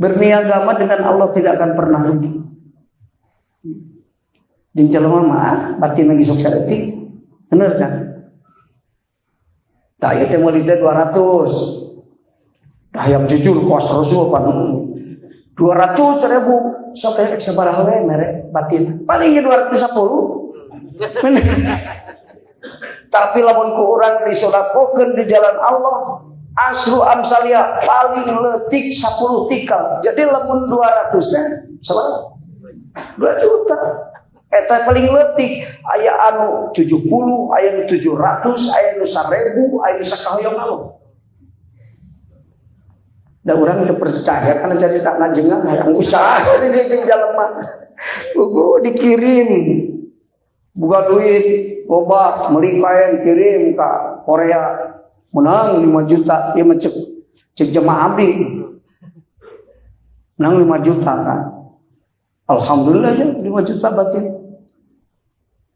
Berniaga mah dengan Allah tidak akan pernah rugi. Jeung jelema mah batin lagi sok saeutik. Bener kan? Tah, ieu teh meuli teh 200. Dah, yang jujur kos Rasul pan 200 ribu, sok kayak sabaraha we mere batin, palingnya 210. Tapi lamun ku urang disodakohkeun di jalan Allah, asyru amsaliyah, paling leutik 10 tikal. Jadi lamun 200 teh sabaraha? 2 juta. Eta paling leutik. Aya anu 70, aya anu 700, aya anu 1000, aya anu sakahoyong Allah. Da urang teu percaya karena jadi tak najengan hayang usaha di dia jeung jalema. Buku dikirim. Buka duit, loba meuli kain, kirim ke Korea, menang 5 juta. Ieu mah cek cek jemaah abdi. Menang 5 juta kan. Alhamdulillah ya, 5 juta batin.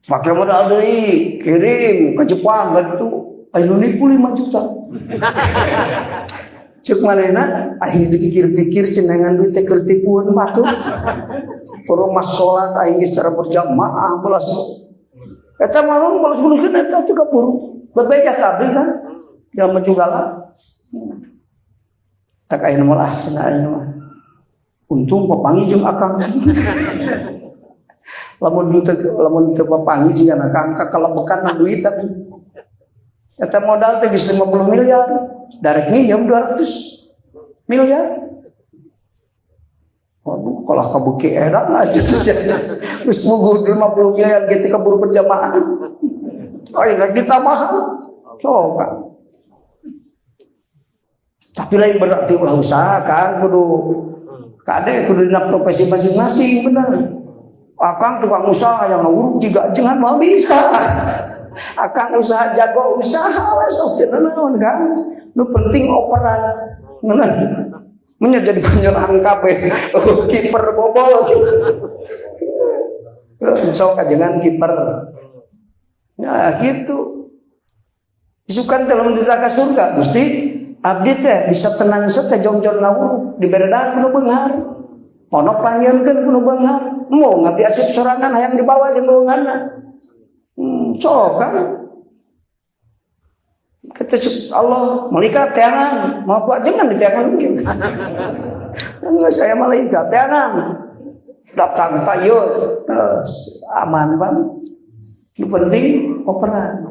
Pakai modal deui, kirim ke Jepang kan itu aya nipu 5 juta. Cek manehna, aing dipikir-pikir cenengan duit teh keur tipuan batur. Perlu mas salat aing geus secara berjamaah belas. Eta mah balas bunuhkeun eta teu kaburu. Bebeja kabeh kan. Jalma juga lah. Tak aya mah ah cenah aing mah. Untung papanggih jeung akang. Lamun teu papanggih jeung akang, kakalebekan duit tapi. Eta modal teh geus 50 miliar. Darek nginjem 200 miliar. Waduh, kalau kabeuki edan aja tuh. Geus puguh 50 miliar gitu keburu berjamaah. Oh, iya ditambahan. So, kan. Tapi lain berarti ulah usaha kan, kudu kade, kudu dina profesi masing-masing, bener. Akang tukang usaha yang nguruk juga jangan mau bisa. Akang usaha, jago usaha we sok naon kan. Nu penting operan. Ngeunah. Menya jadi penyerang kabeh. Kiper bobol. Sok kajengan kiper. Nah, gitu. Isukan teh lamun ka surga, Gusti, abdi teh bisa tenang teh jongjon ngawuruk dibere dahar kudu beunghar. Pondok pangieunkeun kudu beunghar. Mau ngabdi asup sorangan hayang dibawa jeung beungharna. Sok kan. Kata Allah, malaikat teangan, mau kuat jangan diteangan mungkin. Enggak, saya malaikat teangan. Datang tayo, aman bang. Yang penting operan.